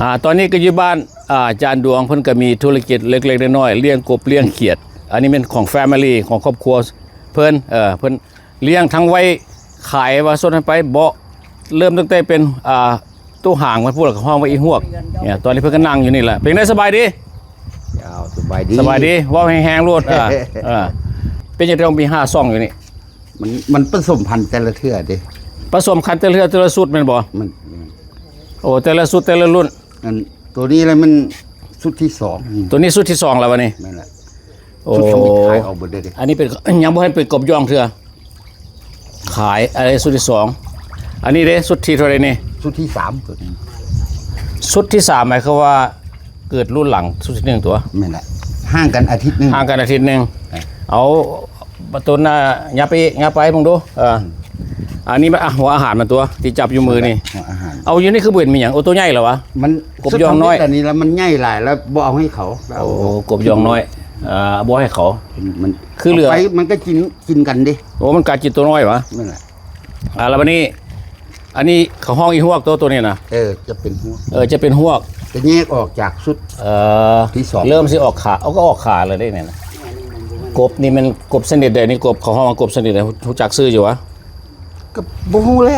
ອ່າ ຕອນນີ້ກໍຢູ່ບ້ານ ອ່າ ອາຈານດວງ ເພິ່ນກໍມີທຸລະກິດເລັກໆນ້ອຍໆ ລ້ຽງກົບລ້ຽງຂຽດ. ອັນນີ້ແມ່ນຂອງ family ຂອງຄອບຄົວເພິ່ນ ເອີ ເພິ່ນລ້ຽງທັງໄວ້ຂາຍ ວ່າສົດຫັ້ນໄປ ເບາະເລີ່ມຕັ້ງແຕ່ເປັນ ອ່າ ໂຕຫາງມັນພຸ້ນ ແລ້ວກໍຮ້ອງວ່າອີຫວກ. ເອີ ຕອນນີ້ເພິ່ນກໍນັ່ງຢູ່ນີ້ແຫຼະ. ເປັນໃດ ສະບາຍດີ? ເຈົ້າ ສະບາຍດີ ສະບາຍດີ. ເວົ້າແຮງໆໂລດ. ເອີ ເປັນຫຍັງຕ້ອງມີຫ້າຊ່ອງຢູ່ນີ້? ມັນ ມັນປະສົມພັນແຕ່ລະເທື່ອເດ້. ປະສົມພັນແຕ່ລະເທື່ອ ແຕ່ລະຊຸດແມ່ນບໍ່? ມັນ ໂອ້ ແຕ່ລະຊຸດແຕ່ລະລຸ້ນ. ອັນ ໂຕນີ້ລະມັນຊຸດທີສອງ. ໂຕນີ້ຊຸດທີສອງແລ້ວວະນີ້? ແມ່ນລະ. ໂອ້ ຊຸດທຳອິດຂາຍອອກເບິດເລີຍເດ້. ອັນນີ້ເປັນ ຍັງບໍ່ທັນເປັນກົບຢ່ອງເທື່ອ. ຂາຍ ອັນນີ້ຊຸດທີສອງ. ອັນນີ້ເດ້ ຊຸດທີເທົ່າໃດນີ້? ຊຸດທີສາມ ໂຕນີ້. ຊຸດທີສາມ ໝາຍຄວາມວ່າເກີດລຸ້ນຫຼັງຊຸດທີໜຶ່ງຕົວະ? ແມ່ນລະ. ຫ່າງກັນອາທິດໜຶ່ງ. ຫ່າງກັນອາທິດໜຶ່ງ. ເອີ ເອົາ ປະຕູນະ ຫຍັບໄປອີກ ຫຍັບໄປເບິ່ງດູ. ເອີ ອັນນີ້ມັນ ອ່ະ ຫົວອາຫານມັນຕົວະ ທີ່ຈັບຢູ່ມືນີ້. ຫົວອາຫານ. ເອົາ ຢູ່ນີ້ຄືບໍ່ເຫັນມີຫຍັງ. ໂອ້ ໂຕໃຫຍ່ແລ້ວວະ? ມັນ ກົບຢ່ອງນ້ອຍ ອັນນີ້ລະ ມັນໃຫຍ່ຫຼາຍແລ້ວ ບໍ່ເອົາໃຫ້ເຂົາ. ໂອ້ ກົບຢ່ອງນ້ອຍ. ເອີ ບໍ່ໃຫ້ເຂົາ. ມັນ ຄືເຫຼືອ ເອົາໄປ ມັນກໍກິນ ກິນກັນເດ້. ໂອ້ ມັນກະກິນໂຕນ້ອຍຫວາ? ແມ່ນແຫຼະ. ອ່າ ແລ້ວບັດນີ້ ອັນນີ້ເຂົາຮ້ອງອີຫວກໂຕ ໂຕນີ້ນະ? ເອີ ຈະເປັນຫວກ. ເອີ ຈະເປັນຫວກ. ຈະແຍກອອກຈາກຊຸດ ເອີ ທີສອງ. ເລີ່ມຊິອອກຂາ ເອົາ ກໍອອກຂາແລ້ວເດ້ນີ້ນະ. ກົບນີ້ແມ່ນກົບຊະນິດໃດນີ້? ກົບ ເຂົາຮ້ອງວ່າກົບຊະນິດໃດ? ຮູ້ ຮູ້ຈັກຊື່ຢູ່ຫວາ? ກໍບໍ່ຮູ້ແຫຼະ.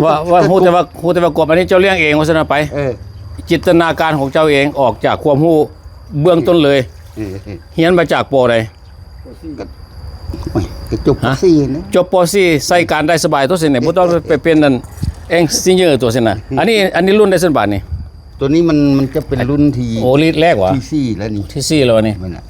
ວ່າ ວ່າ ກໍ ຮູ້ແຕ່ວ່າ ຮູ້ແຕ່ວ່າກົບອັນນີ້ເຈົ້າລ້ຽງເອງວ່າຊັ້ນນະໄປ. ເອີ ຈິນຕະນາການຂອງເຈົ້າເອງ ອອກຈາກຄວາມຮູ້ເບື້ອງຕົ້ນເລີຍ. ເອີ ຮຽນມາຈາກ ປໍ ໃດ? ກໍ ໂອ້ຍ ກໍຈົບ ປໍສີ່ນະ. ຈົບ ປໍສີ່ ໃຊ້ການໄດ້ສະບາຍຕົວະຊີ້ນະ. ບໍ່ຕ້ອງໄປເປັນອັນ ເອັນຈິເນີຕົວະຊີ້ນະ. ອັນນີ້ ອັນນີ້ລຸ້ນໃດຊັ້ນບາດນີ້? ໂຕນີ້ມັນ ມັນຈະເປັນລຸ້ນທີ ໂອ້ ລີດແລກຫວາ? ທີສີ່ແລ້ວນີ້. ທີສີ່ແລ້ວວະນີ້? ແມ່ນລະ.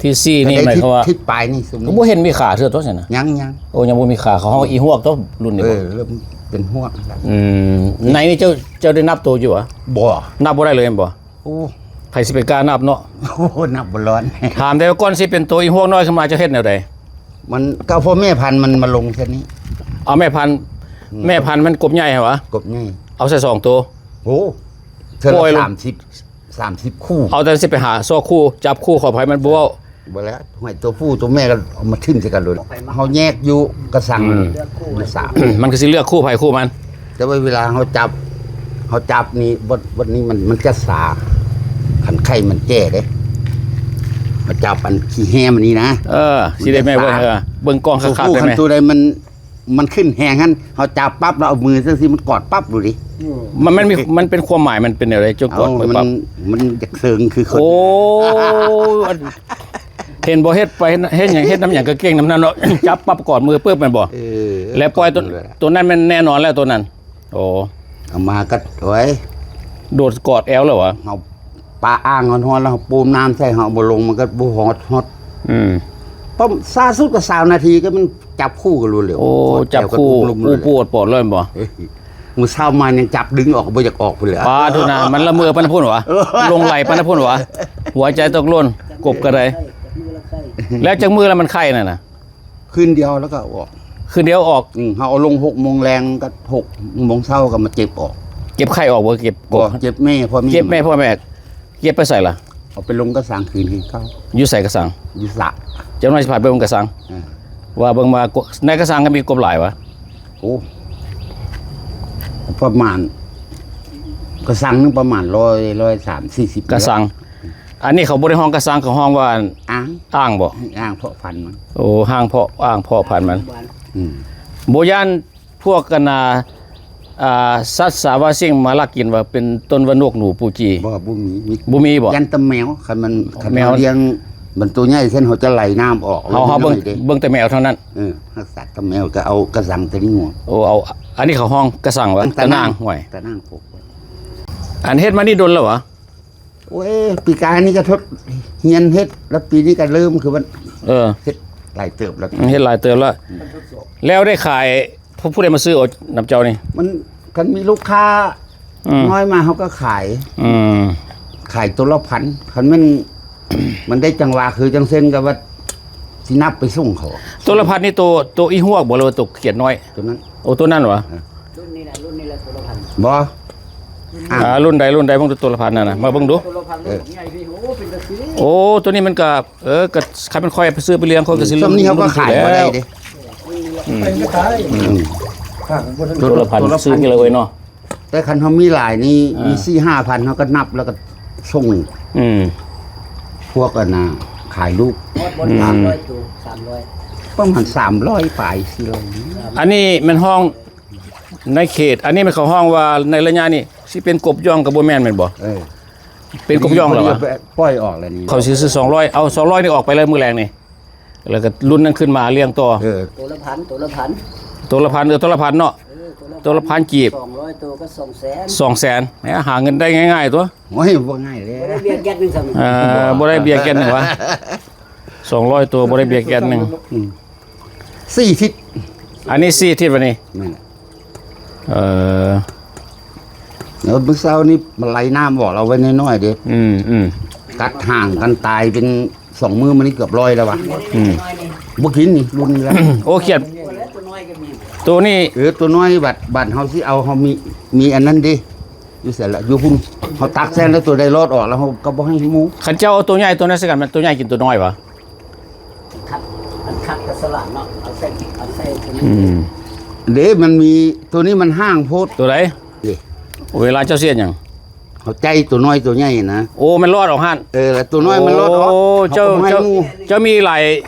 ທີສີ່ນີ້ ແຕ່ໄດ້ ໝາຍຄວາມວ່າ ທິດປາຍນີ້ ຊຸມນີ້ ກໍບໍ່ເຫັນມີຂາເທື່ອຕົວະຊີ້ນະ. ຍັງ ຍັງ. ໂອ້ ຍັງບໍ່ມີຂາ. ເຂົາຮ້ອງອີຫວກຕົວະ ລຸ້ນນີ້. ເອີ ເລີ່ມເປັນຫວກແລ້ວ. ອືມ ໃນນີ້ເຈົ້າ ເຈົ້າໄດ້ນັບໂຕຢູ່ຫວາ? ບໍ່ ນັບບໍ່ໄດ້ເລີຍແມ່ນບໍ່? ໂອ້ ໃຜຊິໄປກ້ານັບເນາະ. ໂອ້ ນັບບໍ່ລອດ. ຖາມແຕ່ວ່າກ່ອນຊິເປັນໂຕອີຫວກນ້ອຍຂຶ້ນມາ ເຈົ້າເຮັດແນວໃດ? ມັນກໍເອົາພໍ່ແມ່ພັນມັນມາລົງແຄ່ນີ້. ເອົາແມ່ພັນ. ອືມ ແມ່ພັນມັນກົບໃຫຍ່ຫວາ? ກົບໃຫຍ່. ເອົາໃສ່ສອງໂຕ. ໂອ້ ເທື່ອລະ ໂອ້ຍ ສາມສິບ ສາມສິບຄູ່. ເອົາແຕ່ຊິໄປຫາຊອກຄູ່ ຈັບຄູ່ ຂໍອະໄພ ມັນບໍ່ເວົ້າ. ບໍ່ແລ້ວ ຫ້ວຍ ໂຕຜູ້ໂຕແມ່ກໍເອົາມາຖິ້ມໃສ່ກັນໂລດ. ເຮົາແຍກຢູ່ກະສັງ ອືມ ຢູ່ສາມ ມັນກໍຊິເລືອກຄູ່ໃຜຄູ່ມັນ. ແຕ່ວ່າເວລາເຮົາຈັບ ເຮົາຈັບນີ້ ບົດ ບົດນີ້ມັນ ມັນຈະຊາ ຄັນໄຂ່ມັນແກ່ເດ້. ເຮົາຈັບອັນຂີ້ແຮມອັນນີ້ນະ. ເອີ ຊິໄດ້ແມ່ເບິ່ງ ເອີ ເບິ່ງກ້ອງຄັກໆ ໄດ້ແມ່. ໂຕຜູ້ຄັນໂຕໃດມັນ ມັນຂຶ້ນແຮງຫັ້ນ ເຮົາຈັບປັບ ແລ້ວເອົາມືຈັ່ງຊີ້ ມັນກອດປັບໂລດເດ້. ມັນ ມັນມີ ມັນເປັນຄວາມໝາຍ ມັນເປັນແນວໃດ ຈົນກອດ ເອົາ ມັນ ມັນ ມັນຢາກເຊີງຄືຄົນ. ໂອ້ ອັນ ເຫັນບໍ່ ເຮັດໄປ ເຮັດຫຍັງ ເຮັດນຳຫຍັງກໍເກັ່ງນຳນັ້ນເນາະ. ຈັບປັບກອດມືປຶບແມ່ນບໍ່? ເອີ ແລ້ວປ່ອຍໂຕ ກອດມືເລີຍ ໂຕນັ້ນແມ່ນແນ່ນອນແລ້ວໂຕນັ້ນ. ໂອ້ ເອົາມາກໍ ໂອ້ຍ ໂດດກອດແອວແລ້ວຫວາ? ເຮົາປາອ່າງຮ້ອນໆ ແລ້ວເຮົາປູມນ້ຳໃສ່ ເຮົາເອົາມາລົງ ມັນກໍບໍ່ຮອດ ຮອດ. ອືມ ປະມານຊ້າສຸດກໍຊາວນາທີ ກໍມັນຈັບຄູ່ກັນໂລດແລ້ວ. ໂອ້ ຈັບຄູ່ ອູປູອອດປອດເລີຍແມ່ນບໍ່? ເອີ ມື້ເຊົ້າມາຍັງຈັບດຶງອອກ ບໍ່ຢາກອອກພຸ້ນແຫຼະ. ປາໂທດນະ ມັນລະເມີປານນັ້ນພຸ້ນຫວາ? ເອີ ຫຼົງໄຫຼປານນັ້ນພຸ້ນຫວາ? ຫົວໃຈຕົກຫຼົ່ນ ກົບກໍໄດ້. ແລ້ວຈັກມື້ແລ້ວມັນໄຂ້ນັ້ນນະ? ຄືນດຽວແລ້ວກໍເອົາອອກ. ຄືນດຽວອອກ. ອືມ ເຮົາເອົາລົງຫົກໂມງແລງກັບຫົກໂມງເຊົ້າກໍມາເກັບອອກ. ເກັບໄຂ້ອອກບໍ່? ເກັບ ບໍ່ ເກັບແມ່ ພໍ່ແມ່ ເກັບແມ່ ພໍ່ແມ່. ເກັບໄປໃສລະ? ເອົາໄປລົງກະສັງຄືນຄືເກົ່າ. ຢູ່ໃສກະສັງ? ຢູ່ສະ. ຈັກໜ່ອຍຊິພາໄປເບິ່ງກະສັງ. ເອີ ວ່າເບິ່ງວ່າໃນກະສັງກໍມີກົບຫຼາຍຫວາ? ໂອ້ ປະມານ ກະສັງໜຶ່ງປະມານຮ້ອຍ ຮ້ອຍສາມ ສີ່ສິບ ກະສັງ. ອັນນີ້ເຂົາບໍ່ໄດ້ຮ້ອງກະສັງ ເຂົາຮ້ອງວ່າອ່າງ ອ່າງບໍ່? ອ່າງເພາະພັນມັນ. ໂອ້ ຮ່າງເພາະ ອ່າງເພາະພັນມັນ. ອືມ ບໍ່ຢ້ານ ພວກກັນນາ ອ່າ ສັດສາວາສິ່ງມາລັກກິນວ່າເປັນຕົ້ນວ່ານົກໜູປູຈີ? ບໍ່ ບໍ່ມີ. ມີ ບໍ່ມີບໍ່? ຢ້ານແຕ່ແມວ ຄັນມັນ ຄັນແມວ ເຮົາລ້ຽງມັນໂຕໃຫຍ່ເຊັ່ນ ເຮົາຈະໄຫຼນ້ຳອອກ. ເຮົາ ເຮົາເບິ່ງ ເບິ່ງແຕ່ແມວເທົ່ານັ້ນ. ເອີ ຮັກສາແຕ່ແມວ ກໍເອົາກະສັງແຕ່ນີ້ຫົວ. ໂອ້ ເອົາ ອັນນີ້ເຂົາຮ້ອງກະສັງວ່າ ຕະໜ່າງ ຕະໜ່າງ ຫ້ວຍ ຕະໜ່າງ. ອັນເຮັດມານີ້ດົນແລ້ວຫວາ? ໂອ້ຍ ປີກາຍນີ້ກໍທົດຮຽນເຮັດ ແລ້ວປີນີ້ກໍເລີ່ມຄືວ່າ ເອີ ເຮັດຫຼາຍເຕີບແລ້ວ. ເຮັດຫຼາຍເຕີບແລ້ວ. ອືມ ແລ້ວໄດ້ຂາຍ ຜູ້ ຜູ້ໃດມາຊື້ເອົານຳເຈົ້ານີ້? ມັນ ຄັນມີລູກຄ້າ ອືມ ນ້ອຍມາເຮົາກໍຂາຍ. ອືມ ຂາຍໂຕລະພັນ ຄັນແມ່ນ ມັນໄດ້ຈັງຫວະ ຄືຈັ່ງເຊັ່ນກັບວ່າຊິນັບໄປສົ່ງເຂົາ. ໂຕລະພັນນີ້ໂຕ ໂຕອີຫວກບໍ່ ຫຼືວ່າໂຕຂຽດນ້ອຍ? ໂຕນັ້ນ. ໂອ້ ໂຕນັ້ນຫວາ? ເອີ ລຸ້ນນີ້ແຫຼະ ລຸ້ນນີ້ແຫຼະໂຕລະພັນ. ບໍ່ ອ່າ ລຸ້ນໃດ ລຸ້ນໃດ ເບິ່ງໂຕລະພັນນັ້ນນະ ມາເບິ່ງດູ. ໂຕລະພັນ ເອີ ລຸ້ນໃຫຍ່ພີ້ ໂອ້ ເປັນຕາຊີ້. ໂອ້ ໂຕນີ້ມັນກະ ເອີ ກະຄັນແມ່ນຂ້ອຍໄປຊື້ໄປລ້ຽງ ຂ້ອຍກະຊິ ຊ່ຳນີ້ເຮົາກໍຂາຍບໍ່ໄດ້ເດ້. ອືມ ອືມ ໂຕລະພັນ ໂຕລະພັນຊື້ກິນເລີຍເນາະ. ແຕ່ຄັນເຮົາມີຫຼາຍນີ້ ເອີ ມີສີ່ຫ້າພັນ ເຮົາກໍນັບແລ້ວກໍສົ່ງ ອືມ ພວກອັນນ່າຂາຍລູກ ຮອດບໍ່ ອືມ ສາມຮ້ອຍໂຕ ສາມຮ້ອຍ ປະມານສາມຮ້ອຍປາຍ ສີ່ຮ້ອຍນີ້. ອັນນີ້ແມ່ນຮ້ອງໃນເຂດ ອັນນີ້ແມ່ນເຂົາຮ້ອງວ່າໃນໄລຍະນີ້ຊິເປັນກົບຢ່ອງກໍບໍ່ແມ່ນ ແມ່ນບໍ່? ເອີ ເປັນກົບຢ່ອງແລ້ວຫວາ? ປ່ອຍອອກແລ້ວນີ້ ເຂົາຊິຊື້ສອງຮ້ອຍ ເອົາສອງຮ້ອຍນີ້ອອກໄປເລີຍມື້ແລງນີ້ ແລ້ວກໍລຸ້ນນັ້ນຂຶ້ນມາລ້ຽງຕໍ່. ເອີ ໂຕລະພັນ ໂຕລະພັນ ໂຕລະພັນ ເອີ ໂຕລະພັນເນາະ. ເອີ ໂຕລະພັນ ໂຕລະພັນກີບ ສອງຮ້ອຍໂຕກໍສອງແສນ ສອງແສນ ແໝ ຫາເງິນໄດ້ງ່າຍໆຕົວະ. ໂອ້ຍ ບໍ່ງ່າຍເລີຍ ບໍ່ໄດ້ເບຍແກັດໜຶ່ງຊ້ຳ. ເອີ ບໍ່ໄດ້ເບຍແກັດໜຶ່ງຫວາ? ສອງຮ້ອຍໂຕບໍ່ໄດ້ເບຍແກັດໜຶ່ງ. ອືມ ສີ່ທິດ ອັນນີ້ສີ່ທິດວະນີ້? ແມ່ນແຫຼະ. ເອີ ແລ້ວມື້ເຊົ້ານີ້ມັນໄຫຼນ້ຳອອກ ເອົາໄວ້ນ້ອຍໆເດ້. ອືມ ອືມ ກັດຫ່າງກັນຕາຍເປັນສອງມື້ມານີ້ເກືອບຮ້ອຍແລ້ວຫວາ. ອືມ ບໍ່ກິນນີ້ ລຸ້ນນີ້ລະ. ໂອ້ ຂຽດ ໂຕນີ້ ເອີ ໂຕນ້ອຍ ບາດ ບາດເຮົາຊິເອົາ ເຮົາມີ ມີອັນນັ້ນເດ້. ຢູ່ໃສລະ? ຢູ່ພຸ້ນ ເຮົາຕັກໃສ່ແລ້ວ ໂຕໃດລອດອອກແລ້ວເຮົາກໍບໍ່ໃຫ້ໝູ່. ຄັນເຈົ້າເອົາໂຕໃຫຍ່ໂຕນັ້ນໃສ່ກັນ ມັນໂຕໃຫຍ່ກິນໂຕນ້ອຍຫວາ? ຄັກ ມັນຄັກກັບສະຫຼາດເນາະ ເອົາໃສ່ ເອົາໃສ່ໂຕນັ້ນ. ອືມ ເດ້ ມັນມີ ໂຕນີ້ມັນຫ່າງໂພດ. ໂຕໃດ? ເດ້ ເວລາເຈົ້າຊິເຮັດຫຍັງ? ເຮົາໃຈໂຕນ້ອຍໂຕໃຫຍ່ນະ. ໂອ້ ມັນລອດອອກຫັ້ນ. ເອີ ແລ້ວໂຕນ້ອຍມັນລອດອອກ. ໂອ້ ເຈົ້າ ເຈົ້າ ເຈົ້າມີຫຼາຍ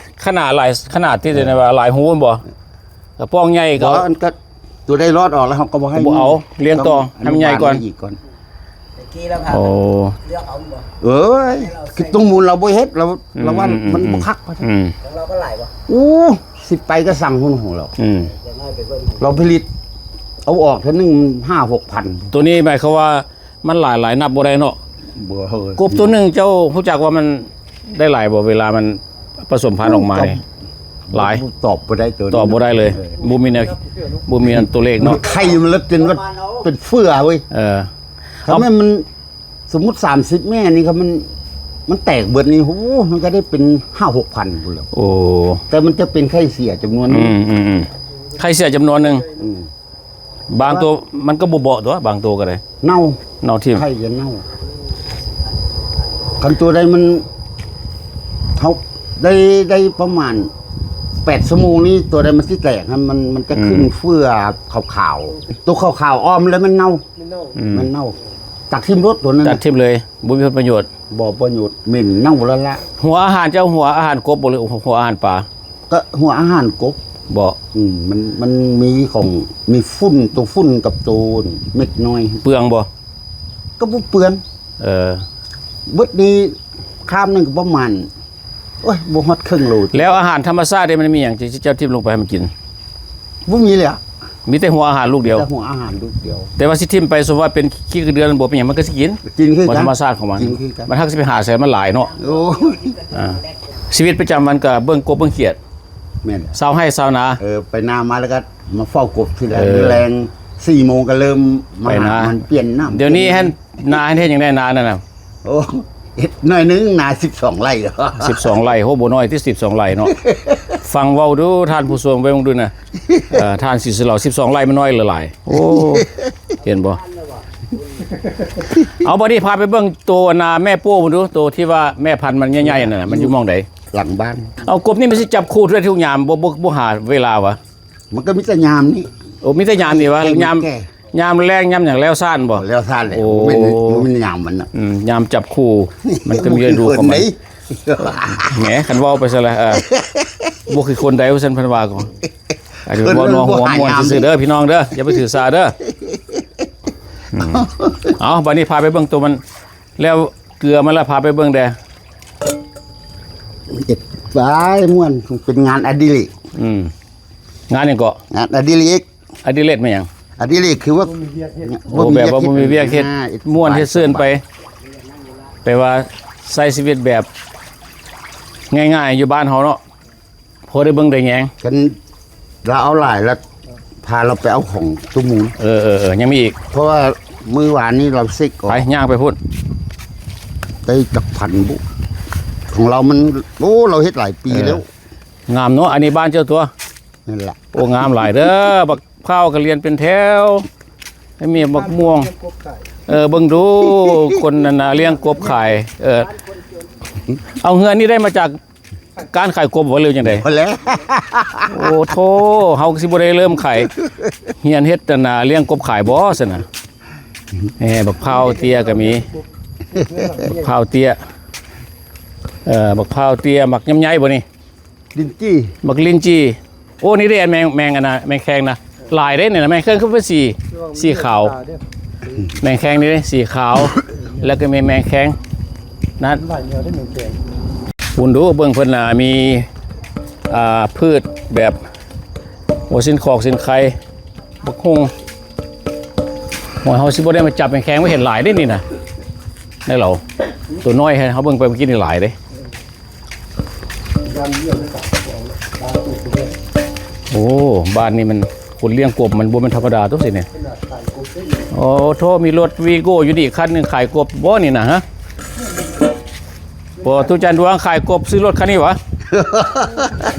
ຂະໜາດ ຫຼາຍຂະໜາດທີ່ ເອີ ວ່າຫຼາຍຮູແມ່ນບໍ່? ກະປ໋ອງໃຫຍ່ກໍ ບໍ່ ອັນກໍ ຕົວໃດລອດອອກແລ້ວເຮົາກໍບໍ່ໃຫ້ ບໍ່ເອົາ ລ້ຽງຕໍ່ ໃຫ້ມັນໃຫຍ່ກ່ອນ ຕ້ອງອະນຸບານໄວ້ອີກກ່ອນ. ໂອ້ ເລືອກເອົາບໍ່? ເອີຍ ຄືຕົງມູນລາວບໍ່ເຮັດ ລາວ ອືມ ລາວວ່າ ອືມ ມັນ ອືມ ບໍ່ຄັກວ່າຊັ້ນ. ອືມ ຂອງລາວກໍຫຼາຍບໍ່? ໂອ້ ຊິໄປກໍຊ່າງຫົວຂອງລາວ. ອືມ ລາວຜະລິດເອົາອອກເທື່ອໜຶ່ງຫ້າຫົກພັນ. ໂຕນີ້ໝາຍຄວາມວ່າ ມັນຫຼາຍ ຫຼາຍນັບບໍ່ໄດ້ເນາະ. ບໍ່ ເຮີ້ຍ ກົບໂຕໜຶ່ງເຈົ້າຮູ້ຈັກວ່າມັນໄດ້ຫຼາຍບໍ່? ເວລາມັນປະສົມພັນອອກມານີ້ ໂອ້ ຫຼາຍ ຕອບບໍ່ໄດ້ໂຕນີ້ ຕອບບໍ່ໄດ້ເລີຍ. ເອີ ບໍ່ມີແນວ ບໍ່ມີອັນຕົວເລກເນາະ. ມັນໄຂ່ມັນລະຈົນວ່າເປັນເຟືອເວີ້ຍ. ເອີ ຖ້າແມ່ນມັນ ສົມມຸດສາມສິບແມ່ນີ້ ຄັນມັນ ມັນແຕກເບິດນີ້ ໂອ້ ມັນກໍໄດ້ເປັນຫ້າຫົກພັນພຸ້ນແຫຼະ. ໂອ້ ແຕ່ມັນຈະເປັນໄຂ່ເສຍຈຳນວນໜຶ່ງ. ອືມ ອືມ ອືມ ໄຂ່ເສຍຈຳນວນໜຶ່ງ. ອືມ ບາງໂຕມັນກໍບໍ່ເບາະຕົວະ ບາງໂຕກໍໄດ້ ເນົ່າ ເນົ່າຖິ້ມ ໄຂ່ຈະເນົ່າ. ຄັນຕົວໃດມັນ ເຮົາໄດ້ ໄດ້ປະມານແປດຊົ່ວໂມງນີ້ ຕົວໃດມັນຊິແຕກຫັ້ນ ມັນ ມັນຈະຂຶ້ນ ອືມ ເຟືອຂາວໆ ຕົວຂາວໆອອມແລ້ວມັນເນົ່າ ມັນເນົ່າ ອືມ ມັນເນົ່າ ຕັດຖິ້ມໂລດຕົວນັ້ນ ຕັດຖິ້ມເລີຍ ບໍ່ມີຜົນປະໂຫຍດ ບໍ່ປະໂຫຍດ ເໝັນເນົ່າແລ້ວລະ. ຫົວອາຫານເຈົ້າ ຫົວອາຫານກົບບໍ່ ຫຼືຫົວອາຫານປາ? ກໍຫົວອາຫານກົບ ບໍ່ ອືມ ມັນ ມັນມີຂອງ ມີຝຸ່ນ ໂຕຝຸ່ນກັບໂຕເມັດນ້ອຍ. ເປືອງບໍ່? ກໍບໍ່ເປືອງ. ເອີ ເບິດນີ້ຄາບໜຶ່ງກໍປະມານ ໂອ້ຍ ບໍ່ຮອດເຄິ່ງໂລ. ແລ້ວອາຫານທຳມະຊາດເດ ມັນມີຫຍັງທີ່ເຈົ້າຖິ້ມລົງໄປໃຫ້ມັນກິນ? ບໍ່ມີເລີຍ ມີແຕ່ຫົວອາຫານລູກດຽວ ມີແຕ່ຫົວອາຫານລູກດຽວ. ແຕ່ວ່າຊິຖິ້ມໄປ ສົມມຸດວ່າເປັນຂີ້ກະເດືອນ ບໍ່ເປັນຫຍັງ ມັນກໍຊິກິນ ກິນຄືກັນ ມັນທຳມະຊາດຂອງມັນ. ກິນຄືກັນ ມັນຫາກຊິໄປຫາໃສ ມັນຫຼາຍເນາະ. ໂອ້ຍ ອ່າ ຊີວິດປະຈຳວັນກໍເບິ່ງກົບເບິ່ງຂຽດ. ແມ່ນ ຊາວໄຮ່ຊາວນາ. ເອີ ໄປນາມາແລ້ວກໍມາເຝົ້າກົບທີແລກ ເອີ ແລງສີ່ໂມງກໍເລີ່ມມາຫາມັນປ່ຽນນ້ຳ. ດຽວນີ້ຫັ້ນ ນາເຮັດຫຍັງແດ່ ນານັ້ນນະ? ໂອ້ ເຮັດໜ້ອຍໜຶ່ງນາ ສິບສອງໄຮ່. ສິບສອງໄຮ່ ໂຫ ບໍ່ນ້ອຍຕິ ສິບສອງໄຮ່ເນາະ. ຟັງເວົ້າດູທ່ານຜູ້ຊົມ ເບິ່ງດູນະ ເອີ ທ່ານສີສະຫຼາວ ສິບສອງໄຮ່ມັນນ້ອຍຫຼືຫຼາຍ? ໂອ້ ເຫັນບໍ່? ເອົາ ບັດນີ້ພາໄປເບິ່ງໂຕອັນນາແມ່ໂປ້ພຸ້ນດູ ໂຕທີ່ວ່າແມ່ພັນມັນໃຫຍ່ໆນັ້ນນະ ມັນຢູ່ໝ່ອງໃດ? ຫຼັງບ້ານ. ເອົາ ກົບນີ້ມັນຊິຈັບຄູ່ໄດ້ທຸກຍາມ ບໍ່ ບໍ່ ບໍ່ຫາເວລາຫວາ? ມັນກໍມີແຕ່ຍາມນີ້. ໂອ້ ມີແຕ່ຍາມນີ້ຫວາ? ແກ່ ຍາມ ແກ່ ຍາມແລ້ງຍາມຫຍັງແລ້ວຊານບໍ່? ແລ້ວຊານແຫຼະ. ໂອ້ ບໍ່ແມ່ນ ບໍ່ແມ່ນຍາມມັນນະ. ອືມ ຍາມຈັບຄູ່ ມັນກໍມີລະດູຂອງມັນ. ແໝ ຄັນເວົ້າໄປຊະລະ ເອີ ບໍ່ຄືຄົນໃດວ່າຊັ້ນ ເພິ່ນວ່າກໍ ອັນນີ້ເວົ້າໜໍຫົວມ່ວນຊື່ໆເດີພີ່ນ້ອງເດີ ຢ່າໄປຖືສາເດີ. ອືມ ເອົາ ບັດນີ້ພາໄປເບິ່ງໂຕມັນ ແລ້ວເກືອມັນລະ ພາໄປເບິ່ງແດ່. ໄປມ່ວນ ເປັນງານອະດິເລກ. ອືມ ງານຫຍັງເກາະ? ງານອະດິເລກ. ອະດິເລກແມ່ນຫຍັງ? ອະດິເລກຄືວ່າ ໂອ້ ແບບວ່າບໍ່ມີວຽກເຮັດ ມ່ວນເຮັດຊື່ນໄປ ແປວ່າໃຊ້ຊີວິດແບບງ່າຍໆຢູ່ບ້ານເຮົາເນາະ ພໍໄດ້ເບິ່ງໄດ້ແຍງ. ຄັນລາວເອົາຫຼາຍລະ ພາລາວໄປເອົາຂອງຕູ້ມູນ. ເອີໆໆ ຍັງມີອີກ ເພາະວ່າມື້ວານນີ້ລາວເຊັກອອກ. ໄປ ຍ່າງໄປພຸ້ນ ໄດ້ຈັກພັນບຸ ຂອງລາວມັນ ໂອ້ ລາວເຮັດຫຼາຍປີແລ້ວ. ງາມເນາະ ອັນນີ້ບ້ານເຈົ້າຕົວະ? ນັ້ນລະ. ໂອ້ ງາມຫຼາຍເດີ ບັກພ້າວກໍລຽນເປັນແຖວ ແລ້ວມີບັກມ່ວງ. ເອີ ເບິ່ງດູ ຄົນນັ້ນນະ ລ້ຽງກົບຂາຍ. ເອີ ເອົາເຮືອນນີ້ໄດ້ມາຈາກການຂາຍກົບບໍ່ ຫຼືຈັ່ງໃດ? ພຸ້ນແຫຼະ. ໂອ້ໂທ້ ເຮົາກໍຊິບໍ່ໄດ້ເລີ່ມຂາຍ ຮຽນເຮັດອັນນາ ລ້ຽງກົບຂາຍບໍ່ຊັ້ນນະ? ແໝ່ ບັກພ້າວເຕ້ຍກໍມີ ບັກພ້າວເຕ້ຍ ເອີ ບັກພ້າວເຕ້ຍ ໝາກຍຳໄຍບໍ່ນີ້? ລິນຈີ່ ໝາກລິນຈີ່. ໂອ້ ນີ້ເດ້ ແມງ ແມງອັນນະ ແມງແຄງນະ ຫຼາຍເດ້ນີ້ນະ. ແມງແຄງຄືເປັນສີ ສີຂາວ ແມງແຄງນີ້ເດ້ ສີຂາວ ແລ້ວກໍມີແມງແຄງນັ້ນ. ຄຸນດູ ເບິ່ງເພິ່ນນະ ມີ ອ່າ ພືດແບບ ໂອ້ ຊີ້ນຄອກ ຊີ້ນໄກ່ ບັກຫຸ່ງ. ໂອ້ຍ ເຮົາຊິບໍ່ໄດ້ມາຈັບແມງແຄງ ໄວ້ເຫັນຫຼາຍເດ້ນີ້ນະ ໃນເຮົາ ໂຕນ້ອຍ ເຮົາເບິ່ງໄປເມື່ອກີ້ນີ້ຫຼາຍເດ້. ໂອ້ ບ້ານນີ້ມັນ ຄົນລ້ຽງກົບມັນບໍ່ແມ່ນທຳມະດາຕົວະຊິນີ້. ໂອ້ໂທ້ ມີລົດວີໂກ້ຢູ່ນີ້ຄັນໜຶ່ງ ຂາຍກົບບໍ່ນີ້ນະ? ຮະ ບໍ່ ຕູ້ຈັນດວງຂາຍກົບ ຊື້ລົດຄັນນີ້ຫວາ?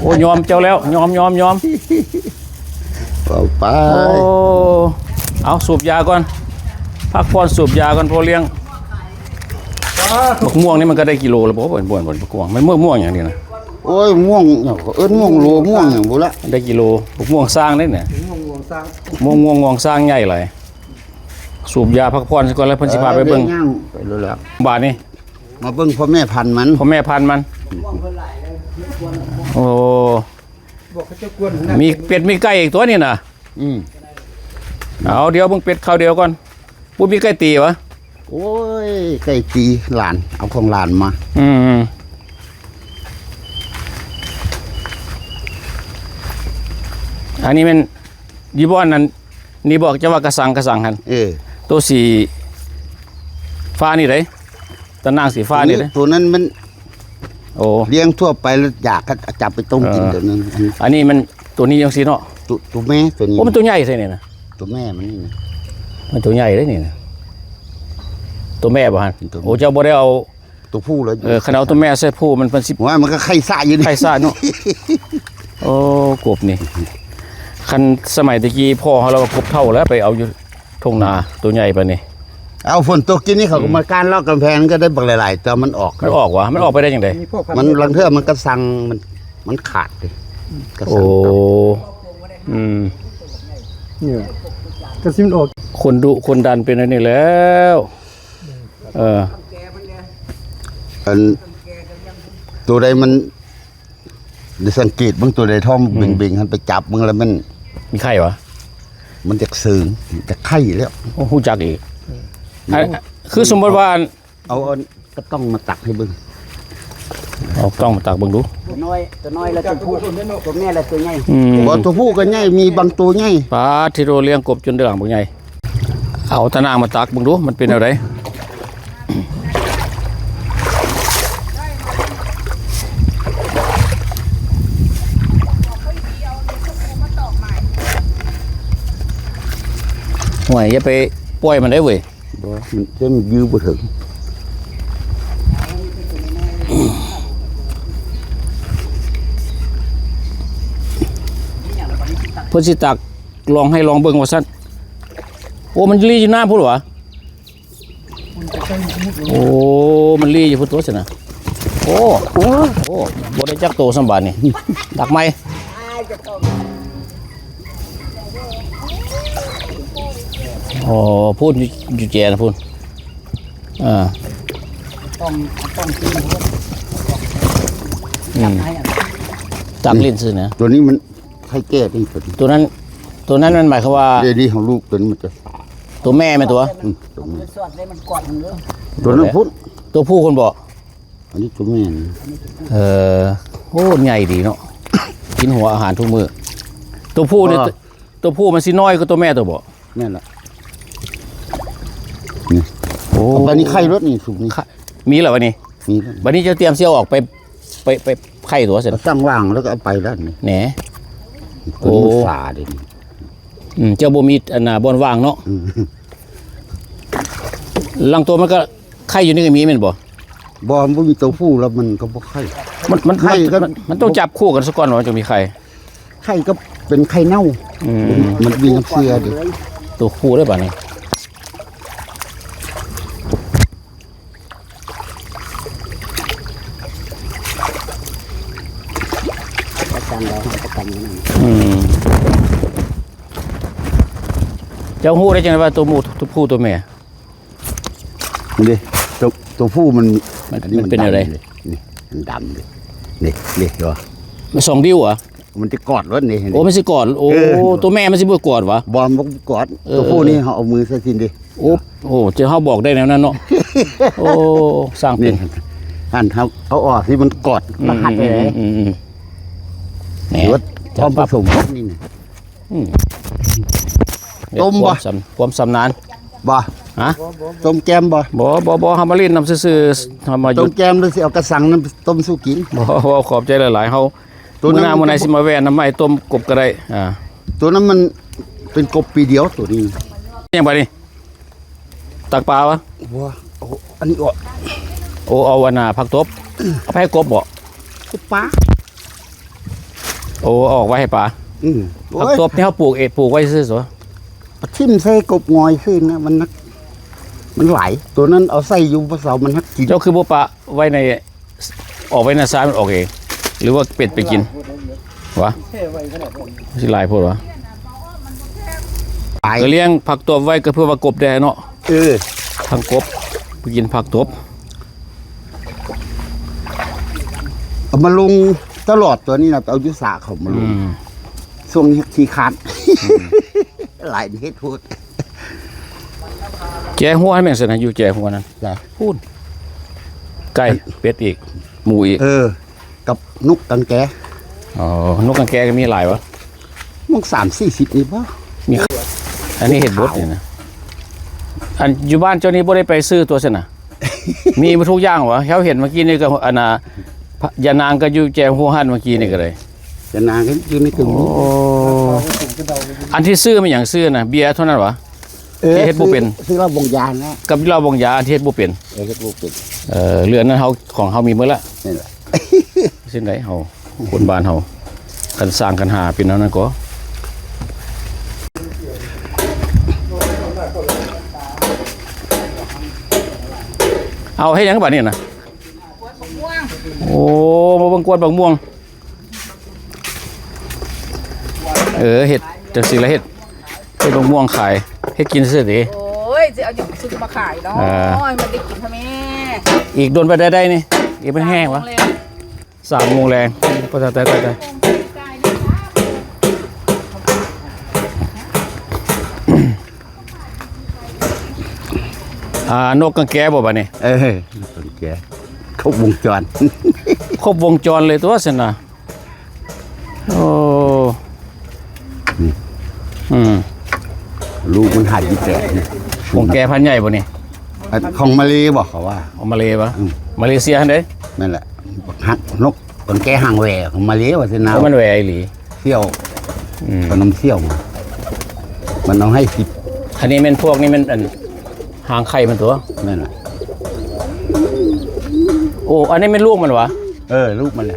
ໂອ້ ຍອມເຈົ້າແລ້ວ ຍອມ ຍອມ ຍອມ. ເອົາໄປ ໂອ້ ເອົາ ສູບຢາກ່ອນ ພັກຜ່ອນສູບຢາກ່ອນ ພໍ່ລ້ຽງ. ບັກມ່ວງນີ້ມັນກໍໄດ້ກິໂລແລ້ວບໍ່? ບໍ່ ບໍ່ ບໍ່ ບັກມ່ວງ ມັນມ່ວງ ມ່ວງຫຍັງນີ້ນະ? ໂອ້ຍ ມ່ວງຫຍັງ ເອີ້ນມ່ວງໂລ ມ່ວງຫຍັງບໍ່ລະ? ໄດ້ກິໂລ ບັກມ່ວງຊ້າງເດ້ນີ້ ມ່ວງງວງຊ້າງ ມ່ວງງວງງວງຊ້າງໃຫຍ່ຫຼາຍ. ສູບຢາພັກຜ່ອນຊະກ່ອນ ແລ້ວເພິ່ນຊິພາໄປເບິ່ງ ເອີ ຍ່າງໄປໂລດແລ້ວ. ບາດນີ້ ມາເບິ່ງພໍ່ແມ່ພັນມັນ ພໍ່ແມ່ພັນມັນ. ໂອ້ ມີເປັດມີໄກ່ອີກຕົວະນີ້ນະ. ອືມ ເອົາ ດຽວເບິ່ງເປັດຄາວດຽວກ່ອນ. ບໍ່ມີໄກ່ຕີຫວາ? ໂອ້ຍ ໄກ່ຕີ ຫຼານ ເອົາຂອງຫຼານມາ. ອືມ ອັນນີ້ແມ່ນຢູ່ບ່ອນນັ້ນ ນີ້ບອກ ເຈົ້າວ່າກະສັງ ກະສັງຫັ້ນ. ເອີ ໂຕສີຟ້ານີ້ເດ້ ຕາໜ່າງສີຟ້ານີ້ເດ້. ໂຕນັ້ນມັນ ໂອ້ ລ້ຽງທົ່ວໄປແລ້ວຢາກກໍຈັບໄປຕົ້ມກິນ. ເອີ ໂຕນັ້ນ ອັນນີ້ມັນ ໂຕນີ້ຈັ່ງຊີ້ເນາະ. ໂຕ ໂຕແມ່ໂຕນີ້. ໂອ້ ມັນໂຕໃຫຍ່ແທ້ນີ້ນະ. ໂຕແມ່ມັນນີ້ນະ ມັນໂຕໃຫຍ່ເດ້ນີ້ນະ. ໂຕແມ່ບໍ່ຫັ້ນ? ໂຕ ໂອ້ ເຈົ້າບໍ່ໄດ້ເອົາ ໂຕຜູ້ເລີຍ. ເອີ ຄັນເອົາໂຕແມ່ໃສ່ຜູ້ມັນ ມັນຊິ ໂອ້ຍ ມັນກໍໄຂ່ສະຢູ່ນີ້ ໄຂ່ສະເນາະ. ໂອ້ ກົບນີ້ ຄັນສະໄໝແຕ່ກີ້ພໍ່ເຮົາລາວວ່າກົບເຖົ້າແລ້ວ ໄປເອົາຢູ່ທົ່ງນາ ໂຕໃຫຍ່ປານນີ້. ເອົາ ຝົນຕົກກິນນີ້ ເຂົາກໍ ອືມ ມາກ້ານລອກກຳແພງ ກໍໄດ້ບັກຫຼາຍໆ ແຕ່ມັນອອກ ມັນອອກຫວາ? ມັນອອກໄປໄດ້ຈັ່ງໃດ? ມັນລາງເທື່ອມັນກະສັງ ມັນ ມັນຂາດເດ້ ກະສັງ. ໂອ້ ອືມ ນີ້ລະ ກະຊິມັນອອກ. ຄົນດຸຄົນດັນເປັນອັນນີ້ແລ້ວ. ເອີ ອັນ ໂຕໃດມັນ ໄດ້ສັງເກດເບິ່ງ ໂຕໃດທ້ອງ ອືມ ເບັງໆ ຫັ້ນ ໄປຈັບເບິ່ງແລ້ວມັນມີໄຂ່ຫວາ? ມັນຈະເສີງ ຈະໄຂ່ແລ້ວ. ໂອ້ ຮູ້ຈັກອີກ. ອືມ ອັນ ຄືສົມມຸດວ່າ ເອົາ ເອົາ ເອົາກະຕ້ອງມາຕັກໃຫ້ເບິ່ງ. ເອົາກ້ອງມາຕັກເບິ່ງດູ. ຕົວນ້ອຍ ຕົວນ້ອຍລະຕົວຜູ້ ຕົວແມ່ລະຕົວໃຫຍ່. ອືມ ບໍ່ ຕົວຜູ້ກໍໃຫຍ່ ມີບາງຕົວໃຫຍ່. ປາດ ທີ່ໂຕລ້ຽງກົບຈົນເດືອງບັກໃຫຍ່. ເອົາຕາໜ່າງມາຕັກເບິ່ງດູ ມັນເປັນແນວໃດ? ຫ້ວຍ ຢ່າໄປປ່ອຍມັນໄດ້ເວີຍ. ບໍ່ ມັນ ມັນຢື້ບໍ່ເຖິງ. ເພິ່ນຊິຕັກລອງໃຫ້ລອງເບິ່ງວ່າຊັ້ນ. ໂອ້ ມັນລີ້ຢູ່ນ້ຳພຸ້ນຫວາ? ໂອ້ ມັນລີ້ຢູ່ພຸ້ນຕົວະຊັ້ນນະ. ໂອ້ ໂອ້ ບໍ່ໄດ້ຈັກໂຕສ່ຳບາດນີ້ ຕັກໃໝ່. ອໍ ພຸ້ນ ຢູ່ ຢູ່ແຈນະພຸ້ນ. ເອີ ຕ້ອງ ຕ້ອງ ອືມ ຕັກຫຼິ້ນຊື່ນະ. ຕົວນີ້ມັນໄຂ່ແກ່ນີ້ ຕົວນີ້ ຕົວນັ້ນ ຕົວນັ້ນມັນໝາຍຄວາມວ່າ ເດ ນີ້ຂອງລູກ ຕົວນີ້ມັນຈະ ຕົວແມ່ແມ່ນຕົວະ? ອືມ ຕົວແມ່ ຕົວນັ້ນພຸ້ນ ຕົວຜູ້ພຸ້ນບໍ? ອັນນີ້ຕົວແມ່ນະ. ເອີ ໂອ້ ໃຫຍ່ດີເນາະ ກິນຫົວອາຫານທຸກມື້. ຕົວຜູ້ນີ້ ອໍ ຕົວ ຕົວຜູ້ມັນຊິນ້ອຍກວ່າຕົວແມ່ຕົວບໍ? ແມ່ນລະ ນີ້ ໂອ້ ບາດນີ້ໄຂ່ລົດນີ້ ສຸກນີ້ ໄຂ່ ມີແລ້ວບາດນີ້ ມີແລ້ວ. ບາດນີ້ເຈົ້າຕຽມຊິເອົາອອກໄປ ໄປ ໄປໄຂ່ຕົວະຊັ້ນ ຕັ້ງວາງແລ້ວກໍເອົາໄປແລ້ວນີ້ ແໜ ໂອ້ ຕົວນີ້ມັນສາເດ້ນີ້. ອືມ ເຈົ້າບໍ່ມີອັນນ່າ ບ່ອນວ່າງເນາະ. ອືມ ລາງຕົວມັນກໍໄຂ່ຢູ່ນີ້ກໍມີແມ່ນບໍ່? ບໍ່ ມັນບໍ່ມີຕົວຜູ້ແລ້ວມັນກໍບໍ່ໄຂ່. ມັນ ມັນ ໄຂ່ກໍ ມັນ ມັນຕ້ອງຈັບຄູ່ກັນສາກ່ອນວ່າມັນຈະມີໄຂ່. ໄຂ່ກໍເປັນໄຂ່ເນົ່າ. ອືມ ມັນມີນ້ຳເຊື້ອເດ້. ຕົວຜູ້ເດ້ບາດນີ້. ອາຈານລາວຮັບປະກັນຢູ່ນັ້ນ. ອືມ ເຈົ້າຮູ້ໄດ້ຈັ່ງໃດວ່າຕົວໝູ ຕົວຜູ້ຕົວແມ່? ນີ້ ໂຕ ໂຕຜູ້ມັນ ມັນ ອັນນີ້ມັນ ມັນເປັນແນວໃດ? ດຳເລີຍ ນີ້ ມັນດຳເລີຍ ນີ້ ນີ້ ເຫັນບໍ່? ມັນສອງດິ້ວຫວາ? ມັນຊິກອດໂລດນີ້ ໂອ້ ມັນຊິກອດ ໂອ້ ເອີ ໂຕແມ່ມັນຊິບໍ່ກອດຫວາ? ບໍ່ ມັນບໍ່ກອດ ເອີ ໂຕຜູ້ນີ້ ເອີ ເຮົາເອົາມືໃສ່ຊີ້ນເດ້ ໂອ້ ໂອ້ ເຈົ້າ ເຮົາບອກໄດ້ແນວນັ້ນເນາະ ໂອ້ ສ້າງເປັນ ນີ້ ຫັ້ນ ເຮົາເອົາອອກຊິ ມັນກອດ ອືມ ລະຫັດ ອືມ ເລີຍ ອືມ ອືມ ນີ້ ເບິດ ພ້ອມປະສົມນີ້ນະ ອືມ ຕົ້ມບໍ່? ຄວາມຊຳ ຄວາມຊຳນານ ບໍ່ ຮະ? ຕົ້ມແກມບໍ່? ບໍ່ ບໍ່ ບໍ່ ເຮົາມາຫຼິ້ນນຳຊື່ໆ ເຮົາມາຢູ່ ຕົ້ມແກມ ຫຼືຊິເອົາກະສັງນຳຕົ້ມສູ່ກິນ? ບໍ່ ບໍ່ ຂອບໃຈຫຼາຍໆ ເຮົາ ໂຕນັ້ນ ມື້ໜ້າມື້ໃນຊິມາແວ່ນຳໄມ້ຕົ້ມກົບກໍໄດ້ ອ່າ ໂຕນັ້ນມັນເປັນກົບປີດຽວ ໂຕນີ້ ຫຍັງບາດນີ້ ຕັກປາຫວາ? ບໍ່ ເອົາອັນນີ້ອອກ ໂອ້ ເອົາອັນນ່າ ຜັກຕົບ ເອົາໄປໃຫ້ກົບບໍ່? ກົບປາ ໂອ້ ເອົາອອກໄວ້ໃຫ້ປາ ອືມ ຜັກຕົບນີ້ເຮົາປູກເອງ ປູກໄວ້ຊື່ໆ ຖິ້ມໃສ່ກົບງອຍຊື່ນະ ມັນໜັກ ມັນຫຼາຍ ໂຕນັ້ນເອົາໃສ່ຢູ່ບໍ່ເຊົາ ມັນຮັກກິນ ເຈົ້າຄືບໍ່ປະໄວ້ໃນ ອອກໄວ້ໃນຊາຍ ມັນອອກເອງ ຫຼືວ່າເປັດໄປກິນຫວາ? ຊິຫຼາຍໂພດຫວາ? ຫຼາຍ ກໍລ້ຽງຜັກຕົບໄວ້ ກໍເພື່ອວ່າກົບໄດ້ເນາະ ເອີ ທັງກົບໄປກິນຜັກຕົບ ເອົາມາລົງຕະຫຼອດ ໂຕນີ້ນະ ໄປເອົາຢູ່ສາເຂົາມາລົງ ອືມ ຊ່ວງນີ້ຂີ້ຄ້ານ ອືມ ຫຼາຍເຮັດໂພດ ແຈຫົວແມ່ນຊັ້ນນະ ຢູ່ແຈຫົວນັ້ນ ຈ້ະ ພຸ້ນ ໄກ່ ອັນ ເປັດອີກ ໝູອີກ ເອີ ກັບນົກກັງແກ ອໍ ນົກກັງແກກໍມີຫຼາຍຫວາ? ມັນສາມສີ່ສິບນີ້ບໍ່? ມີ ອັນນີ້ເຮັດບົດນີ້ນະ ອັນຢູ່ບ້ານເຈົ້ານີ້ບໍ່ໄດ້ໄປຊື້ຕົວຊັ້ນນະ? ມີໝົດທຸກຢ່າງຫວາ? ເຮົາເຫັນເມື່ອກີ້ນີ້ກໍ ອັນນ່າ ຍານາງກໍຢູ່ແຈຫົວຫັ້ນ ເມື່ອກີ້ນີ້ກໍໄດ້ ຍານາງກໍຢູ່ໃນຕຶງ ໂອ້ ອັນທີ່ຊື້ແມ່ນຫຍັງ? ຊື້ນະ ເບຍເທົ່ານັ້ນຫວາ? ເອີ ທີ່ເຮັດບໍ່ເປັນ ຊື້ ຊື້ເຫຼົ້າບົງຢານະ ກັບເຫຼົ້າບົງຢາ ທີ່ເຮັດບໍ່ເປັນ ເອີ ເຮັດບໍ່ເປັນ ເອີ ເລື່ອງນັ້ນເຮົາ ຂອງເຮົາມີໝົດລະ ນີ້ລະ ເຊັ່ນໃດເຮົາ ຄົນບ້ານເຮົາ ຄັນສ້າງຄັນຫາເປັນແນວນັ້ນກໍ ເອົາເຮັດຫຍັງບາດນີ້ນະ? ໂອ້ ມາເບິ່ງກວດບັກມ່ວງ ເອີ ເຮັດຈັ່ງຊີ້ລະ ເຮັດ ເຮັດບັກມ່ວງຂາຍ ເຮັດກິນຊື່ຕິ ໂອ້ຍ ຊິເອົາຫຍັງຊື້ມາຂາຍເນາະ ເອີ ມັນໄດ້ກິນເທົ່າແມ່ ອີກດົນປານໃດໄດ້ນີ້ ອີກມັນແຫ້ງຫວາ? ສາມໂມງແລງ ໂອ້ ຕາຍ ຕາຍ ຕາຍ ຕາຍ ອ່າ ນົກກັງແກບໍ່ບາດນີ້? ເອີ ນົກກັງແກ ຄົບວົງຈອນ ຄົບວົງຈອນເລີຍຕົວຊັ້ນນະ ໂອ້ ນີ້ ອືມ ລູກມັນຫາຍຢູ່ແປດນີ້ ກົງແກພັນໃຫຍ່ບໍ່ນີ້? ອັນຂອງມາເລບໍ່ ເຂົາວ່າ ຂອງມາເລບໍ່? ອືມ ມາເລເຊຍຫັ້ນເດ້ ນັ້ນແຫຼະ ຮັກນົກ ກົງແກຫາງແຫວ່ ຂອງມາເລວ່າຊັ້ນນະ ມັນແຫວ່ອີ່ຫຼີ ສ່ຽວ ອືມ ເອົານຳສ່ຽວມາ ມັນເອົາໃຫ້ສິບ ອັນນີ້ແມ່ນ ພວກນີ້ແມ່ນ ອັນ ຫາງໄຂ່ມັນຕົວະ ແມ່ນລະ ໂອ້ ອັນນີ້ແມ່ນລູກມັນຫວາ? ເອີ ລູກມັນແຫຼະ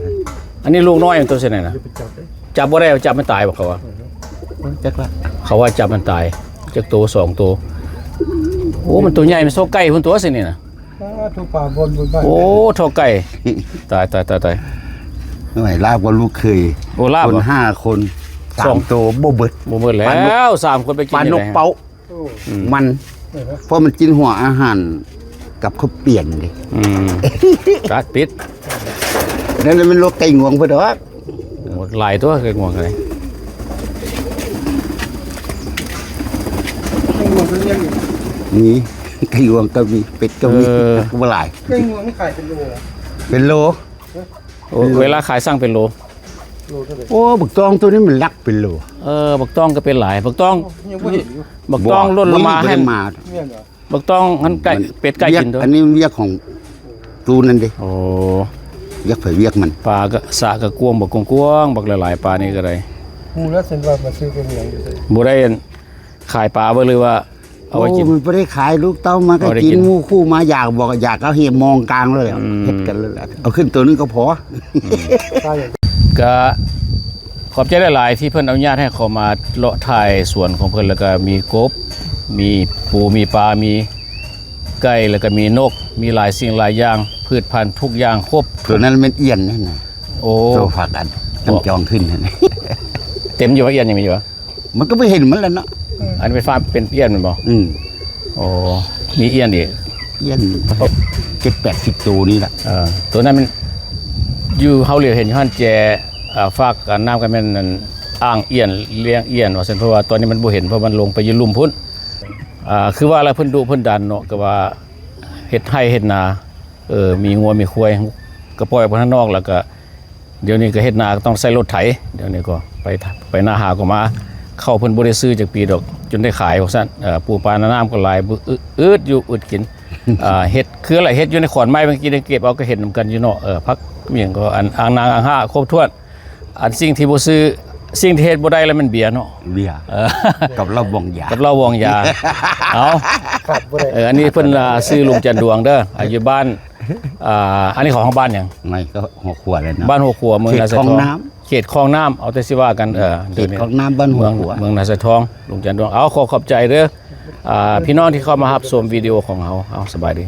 ອັນນີ້ລູກນ້ອຍມັນຕົວຊັ້ນນະ ຢ່າໄປຈັບເດ້ ຈັບບໍ່ໄດ້ ຈັບມັນຕາຍບໍ່ ເຂົາວ່າ ເອີ ຈັກລະ ເຂົາວ່າຈັບມັນຕາຍ ຈັກໂຕ ສອງໂຕ ໂອ້ ມັນໂຕໃຫຍ່ ມັນໂຊໄກ່ພຸ້ນຕົວະຊັ້ນນີ້ນະ ປາໂທ ປາບ່ອນບຸນບ້ານ ໂອ້ ເທົ່າໄກ່ ຕາຍ ຕາຍ ຕາຍ ຕາຍ ໂອ້ຍ ລາບກວ່າລູກເຂີຍ ໂອ້ ລາບ ຄົນຫ້າຄົນ ສາມໂຕບໍ່ເບິດ ບໍ່ເບິດແລ້ວ ສາມຄົນໄປກິນ ປານົກເປົ້າ ອືມ ມັນ ເພາະມັນກິນຫົວອາຫານກັບເຂົ້າປຽນເດ້ ອືມ ຕັດຕິດ ນັ້ນແຫຼະ ແມ່ນໂລກໄກ່ງວງເພິ່ນດອກ ໂອ້ ຫຼາຍຕົວະ ໄກ່ງວງກໍໄດ້ ໄກ່ງວງກໍມີ ມີ ໄກ່ງວງກໍມີ ເປັດກໍມີ ເອີ ບໍ່ຫຼາຍ ໄກ່ງວງນີ້ຂາຍເປັນໂລເນາະ ເປັນໂລ ໂອ້ ເວລາຂາຍສັ່ງເປັນໂລ ໂລເທົ່າໃດ? ໂອ້ ບັກຕອງໂຕນີ້ມັນຫຼັກເປັນໂລ ເອີ ບັກຕອງກໍເປັນຫຼາຍ ບັກຕອງ ຍັງບໍ່ເຫັນຢູ່ ບັກຕອງ ບໍ່ ລົດລະມາ ບໍ່ເຫັນ ໃຫ້ ບໍ່ເຫັນມາ ແມ່ນບໍ່? ບັກຕອງຫັ້ນໄກ່ ເປັດໄກ່ກິນຕົວະ ອັນນີ້ມັນວຽກຂອງຕູນັ້ນເດ້ ໂອ້ ວຽກໃຜວຽກມັນ ປາກໍ ສະກໍກວ້າງ ບັກກວ້າງໆ ບັກຫຼາຍໆ ປານີ້ກໍໄດ້ ຮູ້ແລ້ວ ເຊັ່ນວ່າມາຊື້ເປັນຫຍັງຢູ່ໃສ ບໍ່ໄດ້ ອັນ ຂາຍປາບໍ່ ຫຼືວ່າ ເອົາໄວ້ກິນ ໂອ້ ມັນບໍ່ໄດ້ຂາຍ ລູກເຕົ້າມາກໍກິນ ໝູ່ຄູ່ມາຢາກ ບອກຢາກ ເອົາເຮັດມອງກາງເລີຍ ອືມ ເຮັດກັນເລີຍ ເອົາຂຶ້ນໂຕໜຶ່ງກໍພໍ ອືມ ກໍຂອບໃຈຫຼາຍໆ ທີ່ເພິ່ນອະນຸຍາດໃຫ້ເຂົ້າມາເລາະຖ່າຍສວນຂອງເພິ່ນ ແລ້ວກໍມີກົບ ມີປູ ມີປາ ມີໄກ່ ແລ້ວກໍມີນົກ ມີຫຼາຍສິ່ງຫຼາຍຢ່າງ ພືດພັນທຸກຢ່າງຄົບ ໂຕນັ້ນແມ່ນອຽນນັ້ນນະ ໂອ້ ໂຕພາກັນ ໂອ້ ຈຳຈອງຂຶ້ນຫັ້ນ ເຕັມຢູ່ວ່າ ອຽນຍັງມີຢູ່ຫວາ? ມັນກໍບໍ່ເຫັນມັນແລ້ວເນາະ ອັນເປັນຟ້າເປັນອຽນແມ່ນບໍ່? ອືມ ໂອ້ ມີອຽນອີກ ຢ້ຽນ ເຈັດແປດສິບໂຕນີ້ລະ. ເອີ ໂຕນັ້ນມັນຢູ່ ເຮົາຫຼຽວເຫັນຢູ່ຫັ້ນແຈ ເອີ ຝາກ ອາ ນ້ຳກໍແມ່ນອັນ ອ່າງອ້ຽນ ລ້ຽງອ້ຽນວ່າຊັ້ນ ເພາະວ່າຕອນນີ້ມັນບໍ່ເຫັນ ເພາະມັນລົງໄປຢູ່ລຸ່ມພຸ້ນ. ອາ ຄືວ່າລະ ເພິ່ນດຸເພິ່ນດັນເນາະ ກໍວ່າເຮັດໄຮ່ເຮັດນາ ເອີ ມີງົວມີຄວາຍ ກໍປ່ອຍອອກໄປທາງນອກ ແລ້ວກໍ ດຽວນີ້ກໍເຮັດນາກໍຕ້ອງໃຊ້ລົດໄຖ ດຽວນີ້ກໍໄປ ໄປນາຫາກໍມາ ເຂົ້າເພິ່ນບໍ່ໄດ້ຊື້ຈັກປີດອກ ຈົນໄດ້ຂາຍວ່າຊັ້ນ. ເອີ ປູປານານ້ຳກໍຫຼາຍ ອືດຢູ່ ອຶດກິນ. ເອີ ເຮັດຄືລະ ເຮັດຢູ່ໃນຂອນໄມ້ ເມື່ອກີ້ໄດ້ເກັບເອົາ ກໍເຮັດນຳກັນຢູ່ເນາະ. ເອີ ຜັກຫຍັງກໍ ອັນ ອ່າງນາງອ່າງຫ້າ ຄົບຖ້ວນ. ອັນສິ່ງທີ່ບໍ່ຊື້ ສິ່ງທີ່ເຮັດບໍ່ໄດ້ລະແມ່ນເບຍເນາະ ເບຍ ເອີ ກັບເຫຼົ້າບອງຢາ ກັບເຫຼົ້າບອງຢາ. ເອົາ ຂາດບໍ່ໄດ້. ເອີ ອັນນີ້ເພິ່ນ ອາ ຊື່ລຸງຈັນດວງເດີ ອາ ຢູ່ບ້ານ ອ່າ ອັນນີ້ເຂົາຮ້ອງບ້ານຫຍັງ? ໃນກໍຫົວຂົວແລ້ວນະ ບ້ານຫົວຂົວ ເມືອງນາຊາຍທອງ ເຂດຄອງນ້ຳ ເອີ ເຂດຄອງນ້ຳ ເອົາແຕ່ຊິວ່າກັນ ເອີ ເຂດຄອງນ້ຳ ບ້ານຫົວຂົວ ເມືອງນາຊາຍທອງ ລຸງຈັນດວງ. ເອົາ ຂໍຂອບໃຈເດີ ອ່າ ພີ່ນ້ອງທີ່ເຂົ້າມາຮັບຊົມວິດີໂອຂອງເຮົາ. ເອົາ ສະບາຍດີ.